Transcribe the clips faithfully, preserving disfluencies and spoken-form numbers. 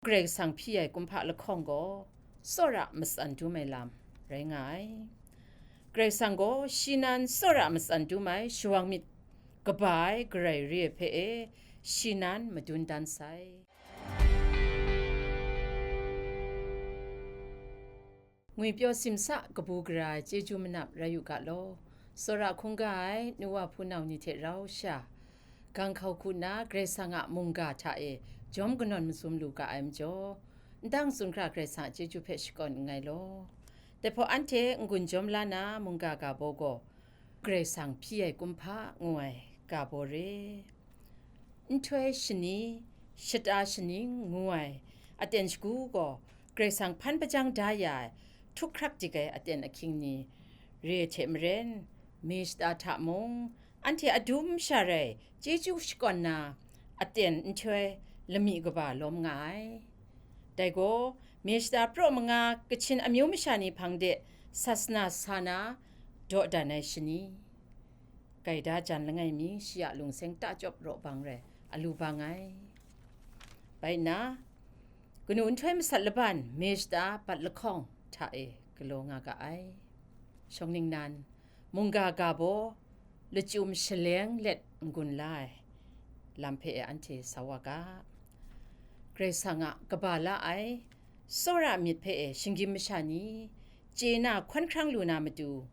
Karai Kasang hpyi ai kumhpa lahkawng gaw tsawra matsan dum ai lam rai nga ai. Karai Kasang gaw shi nan tsawra matsan dum ai shawang myit kaba ai Karai re ai hpe e shi nan madun dan sai. Ngwipyaw simsa kabu gara ai chyeju manap rai u ga law, tsawra hkungga ai nu wa hpunau ni hte rau sha, gang hkau hku nna Karai Kasang a mungga hta e jawm kanawn mazum lu ga ai majaw, ndang tsun hkra Karai Kasang a chyeju hpe shakawn nngai law. Dai hpaw anhte n-gun jawm la na mungga ga baw gaw, Karai Kasang hpyi ai kumhpa ngu ai ga baw re. Nhtoi shani, shata shaning ngu ai aten shagu gaw Karai Kasang hpan hpajang da ya ai htuk hkrak dik ai aten ahkying ni re ai hte maren, me shata hta mung, anhte adum sha rai chyeju shakawn na aten nhtoi lami kaba lawm nga ai. Dai gaw, me shata praw manga Kachin amyu masha ni hpang de sasana sa na dawdan ai shani. Gaida jan langai mi shi a lungseng tachyawp raw bang rai alu bang ai. Bai nna, kanu nhtoi masat laban me shata bat lahkawng hta e galaw nga ga ai. Shawng ningnan, mungga ga baw lachyum shaleng let n-gun la ai lam hpe e anhte sa wa ga. Karai Kasang a kaba la ai tsawra myit hpe e shinggyim masha ni chye na hkawn hkrang lu na matu,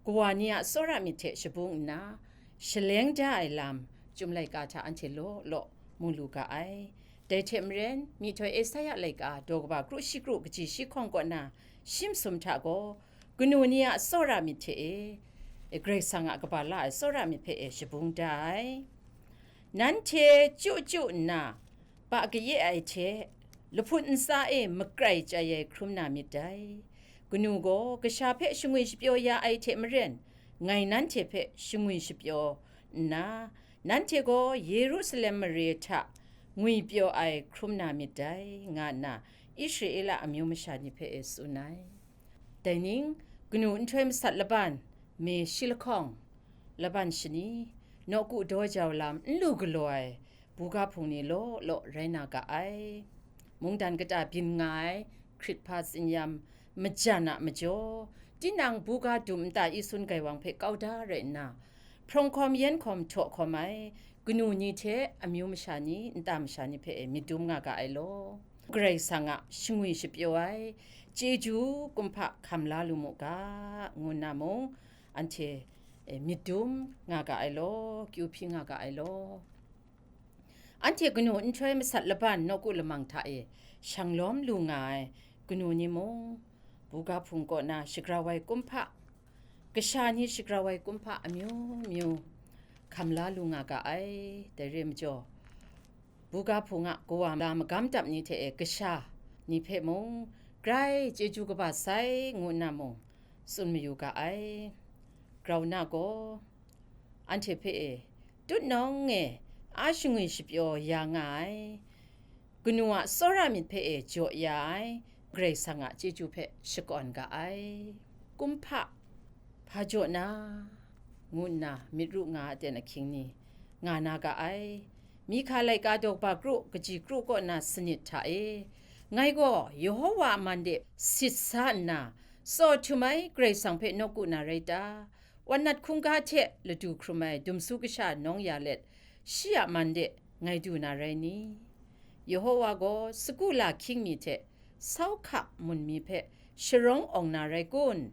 kawa ni a tsawra myit hte shabung nna, shaleng da ai lam Chyum laika hta anhte law law mu lu ga ai. Dai hte maren, myihtoi Esaia laika daw kaba kru shi kru kaji shi hkawng kaw na shi masum hta gaw, kanu ni a tsawra myit hte e, Karai Kasang a kaba la ai tsawra myit hpe e shabung da ai. Nanhte chyu chyu nna, ba kaye ai hte, lahput ntsa e makrai chyai ai hkrum na myit dai. Kanu gaw kasha hpe shangwi shapyaw ya ai hte maren, ngai nanhte hpe shangwi shapyaw nna, nanhte gaw Yerusalem mare hta ngwipyaw ai hkrum na myit dai, nga nna Israela amyu masha ni hpe e tsun ai. Dai ning, kanu nhtoi masat laban, me shi lahkawng, laban shani, nawku daw jau lam n lu galaw ai buga hpung ni law law rai na ga ai. Mungdan kata byin nga ai hkrit hpa tsinyam majan a majaw, tinang buga dum nta i sun gaiwang hpe kau da rai nna, hprawng hkawm yen hkawm htaw hkawm ai kanu ni hte amyu masha ni, nta masha ni hpe e myit dum nga ga ai law. Karai Kasang a shangwi shapyaw ai chyeju kumhpa hkam la lu mu ga, ngu nna mung, anhte, e, myit dum nga ga ai law, kyu hpyi nga ga ai law. Anhte kanu nhtoi masat laban nawku lamang hta e shang lawm lu nga ai kanu ni mung, buga hpung kaw na shagrau ai kumhpa, kasha ni shagrau ai kumhpa amyu myu hkam la lu nga ga ai. Dai re ai majaw, buga hpung a kawa la magam dap ni hte e kasha ni hpe mung, grai chyeju kaba sai ngu nna mung, tsun mayu ga ai. Grau na gaw, anhte hpe e, tutnawng e a shangwi shapyaw ya nga ai, kanu a tsawra myit hpe e jaw ya ai, Karai Kasang a chyeju hpe shakawn ga ai. Kumhpa, hpa jaw na, ngu nna myit ru nga aten ahkying ni, nga na ga ai. Mihka laika daw kaba kru kaji kru kaw na sanit hta e, ngai gaw Yehowa a man de sit sa nna, tsaw htum ai Karai Kasang hpe nawku na rai ta? Wan nat hkungga hte ladu hkrum ai dumsu kasha nawng ya let, shi a man de ngai du na rai ni? Yehowa gaw sagu la hkying mi hte sau hka mun mi hpe sharawng awng na rai kun?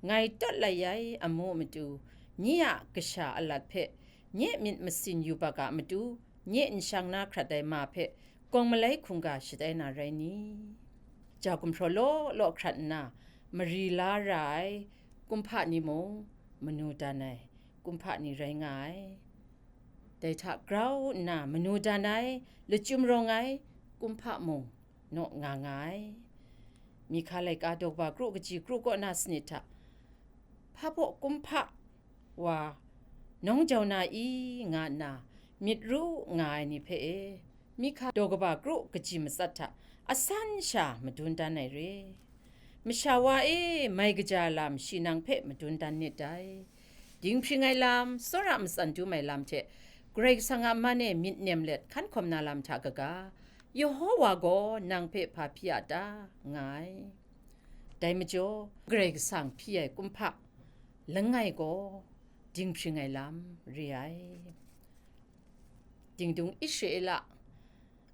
Ngai tawt lai ai amu a matu, nye a kasha alat hpe, nye myit masin yubak a matu, nye nshang na hkrat ai ma hpe, kawng malai hkungga shatai na rai ni? Ja gumhpraw law law hkrat nna, mari la ra ai kumhpa ni mung, manu dan ai kumhpa ni rai nga ai. Dai hta grau nna manu dan ai, lachyum rawng ai kumhpa mung naw nga nga ai. Mihka laika daw kaba kru kaji kru kaw na sanit hta, hpa baw kumhpa wa nawng jau na i, nga nna myit ru nga ai ni hpe e, Mihka daw kaba kru kaji matsat hta asan sha madun dan ai re. Masha wa e, mai kaja lam shi nang hpe madun dan nit dai. Dinghpring ai lam, tsawra matsan dum ai lam hte Karai Kasang a man e myit nem let hkan hkawm na lam hta kaga, Yehowa gaw nang hpe hpa hpyi a ta? Nga ai. Dai majaw, Karai Kasang hpyi ai kumhpa langai gaw dinghpring ai lam re ai. Dingdung Israela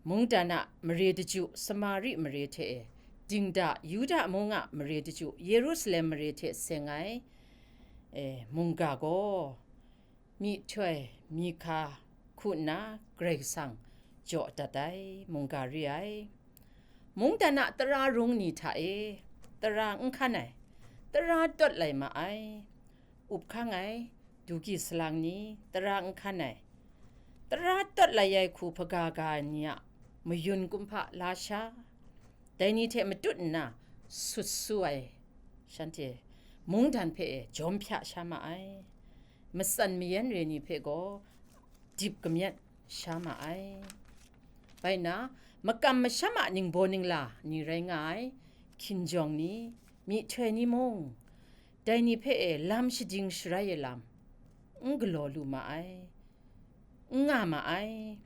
mungdan a mare daju, Samari mare hte e, dingda Yuda mung a mare daju, Yerusalem mare hte seng ai, e, mungga gaw myihtoi myi hka hku nna Karai Kasang jaw dat ai mungga re ai. Mungdan a tara rung ni hta e tara n hkan ai, tara tawt lai ma ai, up hkang ai, dugi salang ni, tara n hkan ai, tara tawt lai ai hku hpaga ga ai ni a mayun kumhpa la sha, dai ni hte matut nna sut su ai, shanhte mungdan hpe e jawm hpya sha ma ai. Matsan mayan re ni hpe gaw dip kamyat sha ma ai. Bai na, makam masham a ningbaw ningla ni rai nga ai, hkinjawng ni, myihtoi ni mung, dai ni hpe e lam shading sharai ai lam n galaw lu ma ai, n nga ma ai.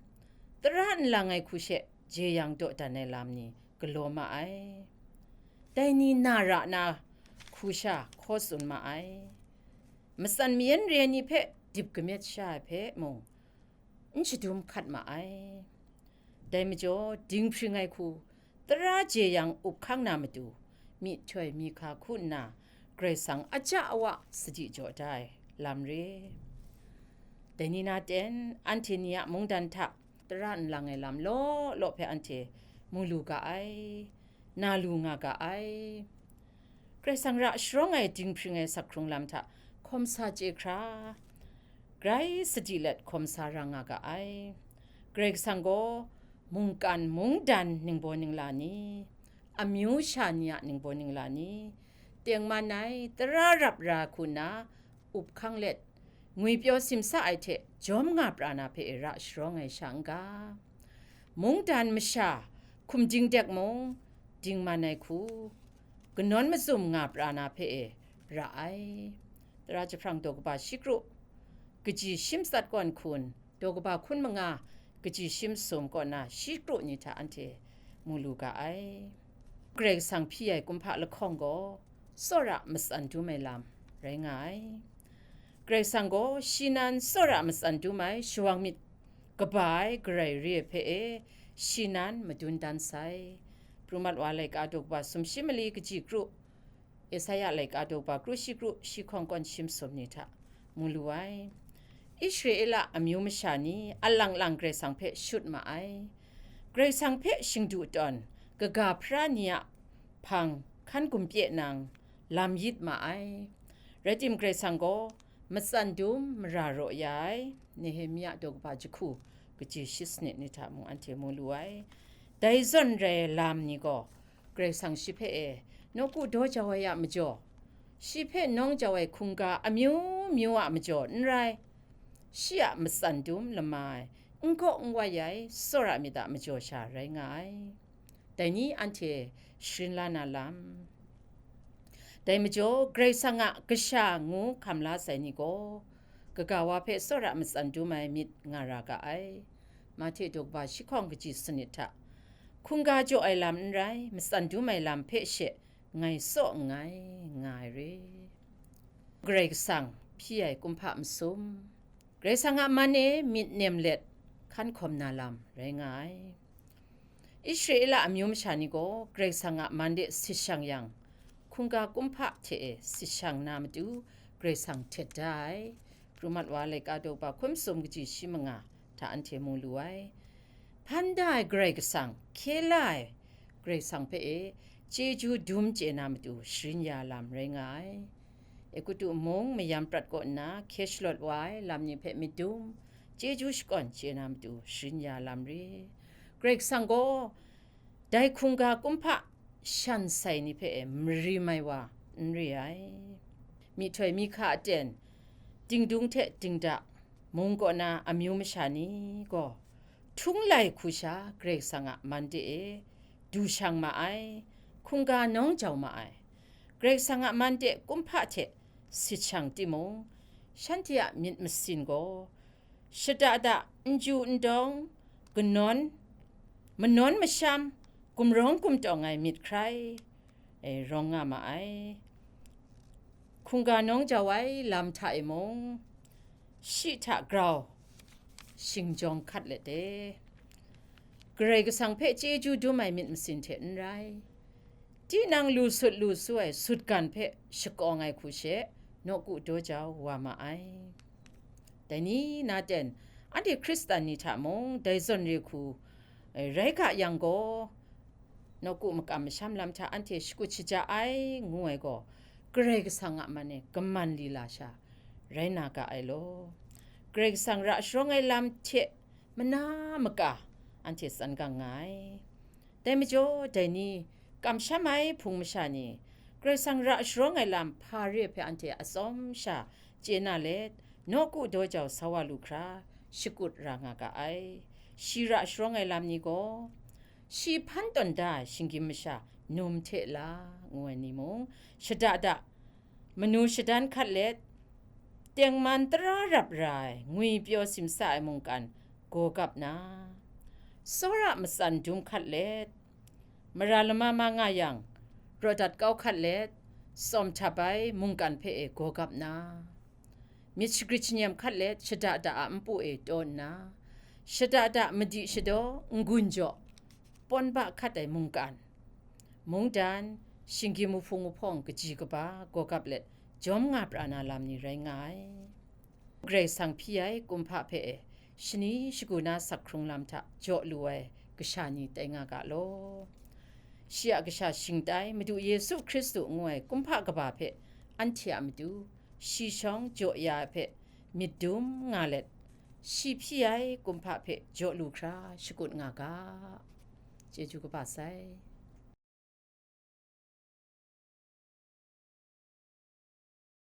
Tara n lang ai hku she jeyang dawdan ai lam ni galaw ma ai. Dai ni na ra na hku sha hkaw tsun ma ai. Matsan mayan re ai ni hpe dip kamyat sha ai hpe mung n shadum hkat ma ai. Dai majaw, dinghpring ai hku tara jeyang up hkang na matu, myihtoi myi hka hku nna, Karai Kasang aja awa sadi jaw da ai lam re. Dai ni na ten, anhte ni a mungdan hta tara n lang ai lam law law hpe anhte mu lu ga ai, na lu nga ga ai. Karai Kasang ra sharawng ai dinghpring ai sakhkrung lam hta hkawm sa chye hkra, grai sadi let hkawm sa ra nga ga ai. Karai Kasang gaw mungkan mungdan ningbaw ningla ni, amyu sha ni a ningbaw ningla ni, tengman ai tara rap ra hku nna up hkang let, ngwipyaw simsa ai hte jawm nga pra na hpe ra sharawng ai sha n ga, mungdan masha hkum dingdek mung dingman ai hku, kanawn mazum nga pra na hpe e ra ai. Tara jahprang daw kaba shi kru, kaji shim tsat kawn hkun, daw kaba hkun manga, kaji shim sum kaw na shi kru ni hta anhte mu lu ga ai. Karai Kasang hpyi ai kumhpa lahkawng gaw tsawra matsan dum ai lam rai nga ai. Karai Kasang gaw shi nan tsawra matsan dum ai shawang myit kaba ai Karai re ai hpe e, shi nan madun dan sai. Pru mat wa laika daw kaba sumshi mali kaji kru, Esaia laika daw kaba kru shi kru shi hkawng kawn shim sum ni hta mu lu ai. Israela amyu masha ni alang lang Karai Kasang hpe shut ma ai. Karai Kasang hpe shingdu tawn kaga hpara ni a hpang hkan gumhpye nang lam yit ma ai. Rai tim, Karai Kasang gaw matsan dum mara raw ya ai, Nehemia daw kaba jahku kaji shi sanit ni hta mung anhte mu lu ai. Dai zawn rai lam ni gaw, Karai Kasang shi hpe e nawku daw jau ai a majaw, shi hpe nawng jau ai hkungga amyu myu a majaw n rai, shi a matsan dum lama ai, n gaw n wai ai tsawra myit a majaw sha rai nga ai. Dai ni anhte sharin la na lam. Dai majaw, Karai Kasang a kasha ngu hkam la sai ni gaw, kaga wa hpe tsawra matsan dum ai myit nga ra ga ai. Mahte daw kaba shi hkawng kaji sanit hta, hkungga jaw ai lam n rai, matsan dum ai lam hpe she ngai tsaw nngai, nga ai re. Karai Kasang hpyi ai kumhpa masum. Karai Kasang a man e myit nem let hkan hkawm na lam rai nga ai. Israela amyu masha ni gaw Karai Kasang a man de sit shang yang, hkungga kumhpa hte e sit shang na matu Karai Kasang htet da ai. Pru mat wa laika daw kaba hkun masum kaji shi manga hta anhte mu lu ai. Hpan da ai Karai Kasang, hkye la ai Karai Kasang hpe e chyeju dum chye na matu sharin ya lam rai nga ai. Egutu mung mayam prat kaw nna hkye shalawt wa ai lam ni hpe myit dum chyeju shakawn chye na matu sharin ya lam re. Karai Kasang gaw dai hkungga kumhpa shan sai ni hpe e marim ai wa n re ai. Myihtoi myi hka aten, dingdung hte dingda, mung kaw na amyu masha ni gaw, htung lai hku sha Karai Kasang a man de e du shang ma ai, hkungga nawng jau ma ai. Karai Kasang a man de kumhpa hte sit shang timung, shanhte a myit masin gaw shada da, n ju n dawng, kanawn manawn masham, gumrawng gumtawng ai myit hkrai, e, rawng nga ma ai. Hkungga nawng jau ai lam hta e mung, shi hta grau shingjawng hkat let e. Karai Kasang hpe chyeju dum ai myit masin hte n rai, tinang lu sut lu su ai sutgan hpe shakawng ai hku she, nawku daw jau wa ma ai. Dai ni na ten, anhte Hkristan ni hta mung dai zawn re hku, eh, rai ga yang gaw, nawku makam masham lam hta anhte shakut shaja ai, ngu ai gaw, Karai Kasang a man e kaman lila sha rai na ga ai law. Karai Kasang ra sharawng ai lam hte mana maka anhte tsan gang nga ai. Dai majaw, dai ni, kamsham ai hpung masha ni, Karai Kasang ra sharawng ai lam hpa re ai hpe anhte atsawm sha chye na let, nawku daw jau sa wa lu hkra, shakut ra nga ga ai. Shi ra sharawng ai lam ni gaw, shi hpan tawn da ai shinggyim masha num hte la, ngu ai ni mung, shada da, manu shadan hkat let, tengman tara rap ra ai ngwi pyaw simsa ai mungkan gaw gap na, tsawra matsan dum hkat let, mara lama ma nga yang, raw dat kau hkat let, tsawm htap ai mungkan hpe e gaw gap na, myit shagrit shanyem hkat let, shada da a npu e taw nna, shada da madi shadaw n-gun jaw, pawn ba hkat ai mungkan, mungdan, shinggyim wuhpung wuhpawng kaji kaba gaw gap let, jawm nga pra na lam ni rai nga ai. Karai Kasang hpyi ai kumhpa hpe e shani shagu na sak hkrung lam hta jaw lu ai kasha ni tai nga ga law. Shi a kasha shingtai Madu Yesu Hkristu ngu ai kumhpa kaba hpe anhte a matu shi shawng jaw ya ai hpe myit dum nga let, shi hpyi ai kumhpa hpe jaw lu hkra shakut nga ga. Chyeju kaba sai.